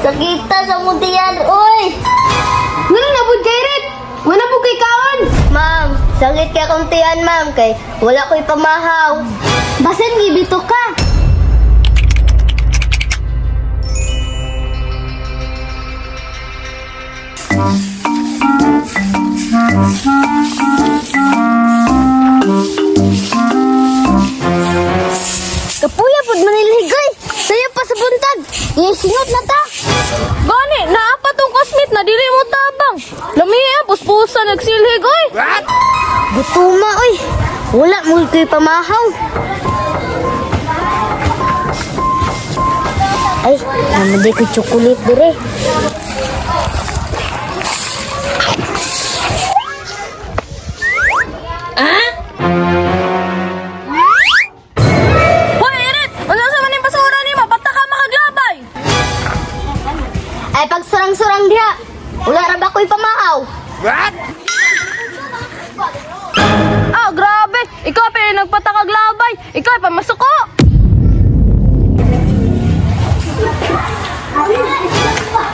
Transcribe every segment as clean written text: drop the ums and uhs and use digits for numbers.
Sakita sa mong tiyan, oy! Ngano na pud kay Rit? Wala po kay kaon. Ma'am, sakit kay akong tiyan, ma'am, kay wala ko'y pamahaw. Basin gibito ka. Kapuya pud manilhigoy. Sayo pa sa buntag. Isingot na ta. Gani, naa pa tong cosmate na dili mo tabang. Lami puspusa nagsilhig oy. Gutuma oy. Wala mo ko'y pamahaw. Ay, naman ko chocolate dire. Hoy, Irit! Unsa sa man ning basura nimo? Bata ka makaglabay. Ay, pagsurang-surang diha. Wala ra ba ko'y pamahaw? Ah, grabe. Ikaw pero nagpatakaglabay. Ikaw pa masuko.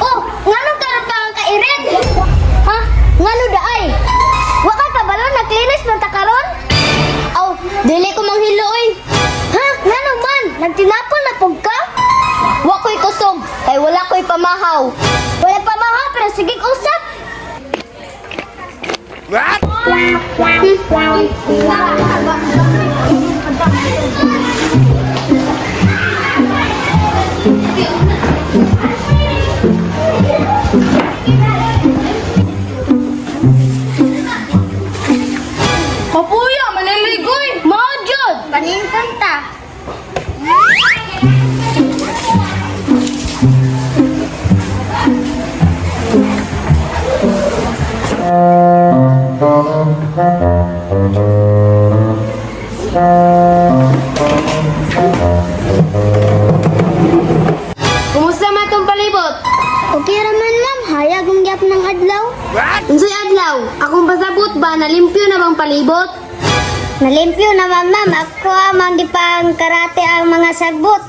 Oh, nganong karon pa ang kairit? Ha? Ngano da ay? Wa ka kabalo naglinis man ta karon? Aw, dili ko manghilo oy. Ha? Ngano man? Nagtinapon na pug ka? Wa ko'y kusog, kay wala ko'y pamahaw. Wala pamahaw pero sige usap. Kapuya, maniligoy. Mao jud, paningkon ta. Kumusta man tong palibot? Okay ra man ma'am, hayag ang gyap ng adlaw. Unsay adlaw? Akong pasabot ba nalimpyo na bang palibot? Nalimpyo naman ma'am, ako amang gipang karate ang mga sagbot.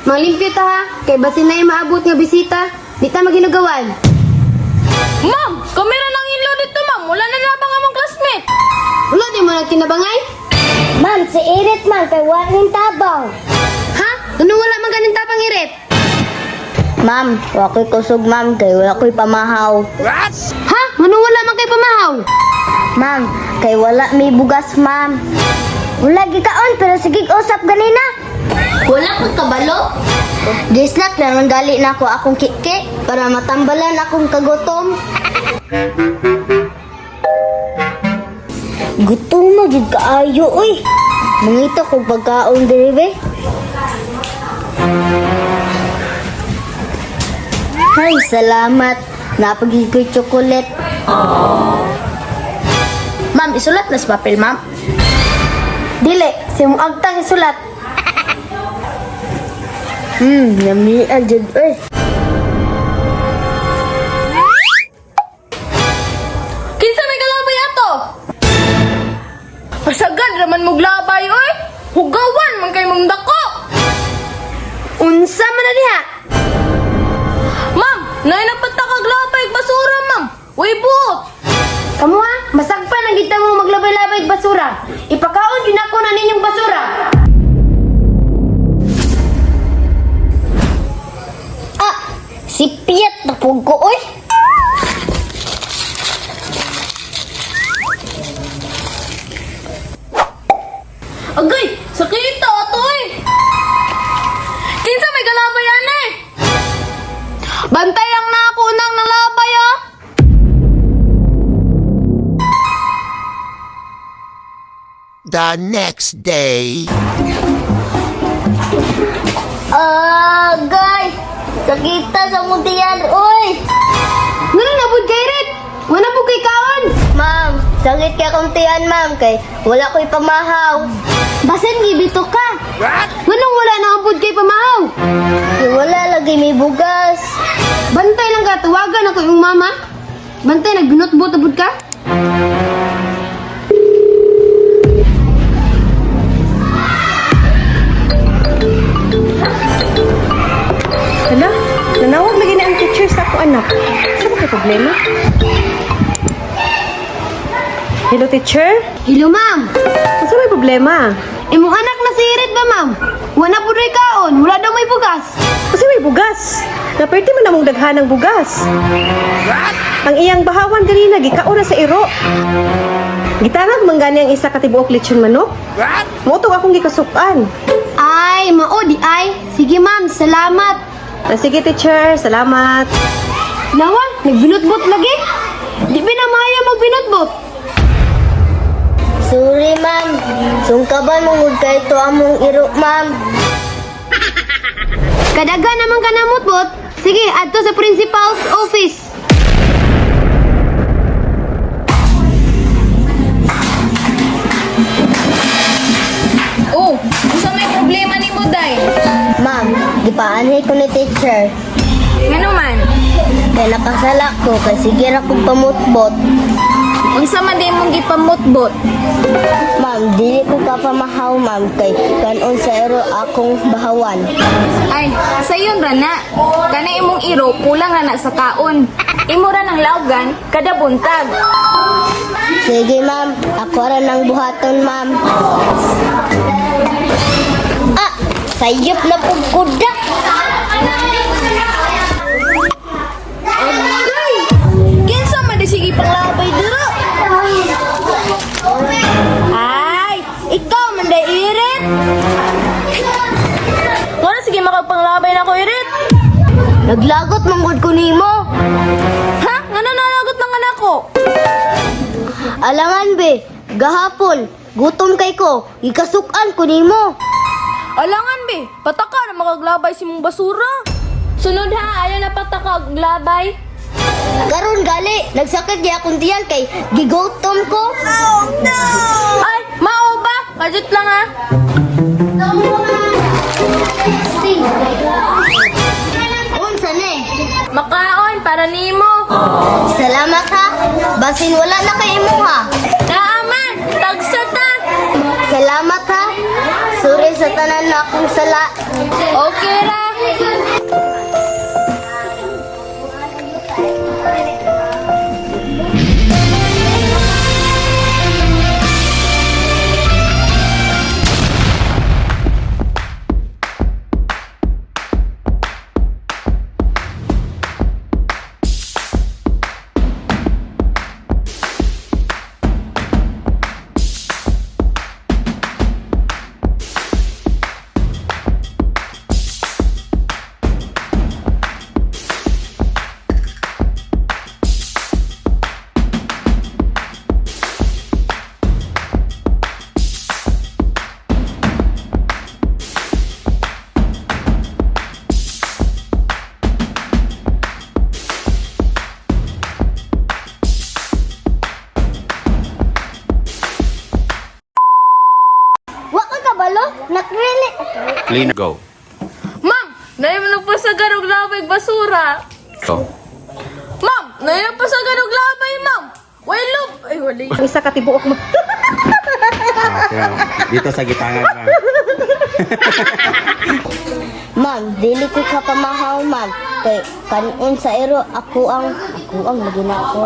Malimpyo ta ha, kay basin na maabot nga bisita, di ta maginugawan. Ma'am, kamera nang ilo dito, ma'am. Wala na labang among classmate. Wala di mo nagtinabangay? Ma'am, si Irit man kay wa ning tabang. Ha? Ano wala man ganing tapang irit? Ma'am, wa ko'y kusog ma'am kay wala ko'y pamahaw. Ha? Ngano wala man kay pamahaw? Ma'am, kay wala may bugas ma'am. Wala gikaon pero sige usap ganina. Wala ko kabalo. Gislak na nang gali na ako akong kiki para matambalan akong kagutom. Gutom na gid kaayo oy. Mangita ko pagkaon diri be. Ay, salamat. Napagid ko'y chocolate. Ma'am, isulat na sa papel, ma'am. Dili, si mong agtang isulat. Yummy jud oy. Kinsa may galabay ato? Pasagad raman mong labay, oy. Hugawan man kay mong dako. Unsa man na diha? Ma'am, nay nagpatakaglabay basura, ma'am. Way buot. Kamu ha, masagpan ang gita mo maglabay-labay og basura. Ipakaon yun ako na ninyong basura. Ah, si Piat na pug ko oy. Agay, sakita ato, oy. Kinsa may galabay ane? Bantay ang nako nang nalabay, ah. The next day. Agay, sakita sa mong tiyan oy. Ngano na pud kay Rit? Wala po kay kaon. Ma'am, sakit kay akong tiyan ma'am kay wala ko'y pamahaw. Basin gibito ka. Nganong wala na ang pud kay pamahaw? Kay wala lagi may bugas. Bantay lang ka, tawagan ako yung mama. Bantay, nagbinotbot na pud ka? Hala, nanawag lagi na ang teacher. O anak, unsa ba kay problema? Hello, teacher? Hello, ma'am. Unsa may problema? Imong anak na si Irit ba, ma'am? Wala po rin kaon. Wala daw may bugas. Unsa may bugas? Naperti man namong daghan ng bugas. Ang iyang bahawan ganina gikaon na sa iro. Gitangag man gani ang isa ka tibuok lechon manok. Mao tong akong gikasukan. Ay, mao di ay. Sige, ma'am. Salamat. Ah, sige, teacher, salamat. Nawa, nagbinutbot lagi. Di ba na maayo magbinutbot? Sorry, ma'am. Sungkaban mong kay to among iro, ma'am. Kadaga naman ka namutbot. Sige, adto sa principal's office. Oh, unsa may problema nimo, Day? Ma'am, gipaanhi ko ni teacher. Ngano man? Kay nakasala ko kay sige ra kong pamutbot. Unsa man di imong gipamutbot? Ma'am, dili ko kapamahaw, ma'am, kay kanon sa iro akong bahawan. Ay, sayon ra na. Kana imong iro kulang ra na sa kaon. Imo ra nang laugan kada buntag. Sige, ma'am. Ako ra nang buhaton, ma'am. Ah, sayop na pug kuda. Agay! Kinsa man di sige panglabay dira? Ay, ikaw man di irit. Wala sige makagpanglabay na ko irit. Naglagot manggod ko nimo. Ha? Ngano nalagot ng anak ko? Alangan be, gahapon, gutom kay ko, gikasukan ko nimo. Alangan be, pataka na makaglabay si mong basura. Sunod ha, ayaw na pataka og labay. Karon gali, nagsakit di akong tiyan kay gigutom ko. Ay, mao ba? Kajut lang ha. Unsa ni? Makaon para nimo. Salamat ha. Basin wala na kay imuha. Naaman, tagsa ta. Salamat ha. Sorry sa tanan na akong sala. Okay ra. Wa ka kabalo? Nakrili. Clean go. Ma'am, naay nagpasagar og labay basura. Go. Ma'am, naay nagpasagar og labay, ma'am. Way lob. Ay, wala. Ang isa ka tibuok mo. Okay. Dito sa gitangan, ma'am. Ma'am, dili ko kapamahaw, ma'am. Kay kanon sa iro ako ang lagi na ako.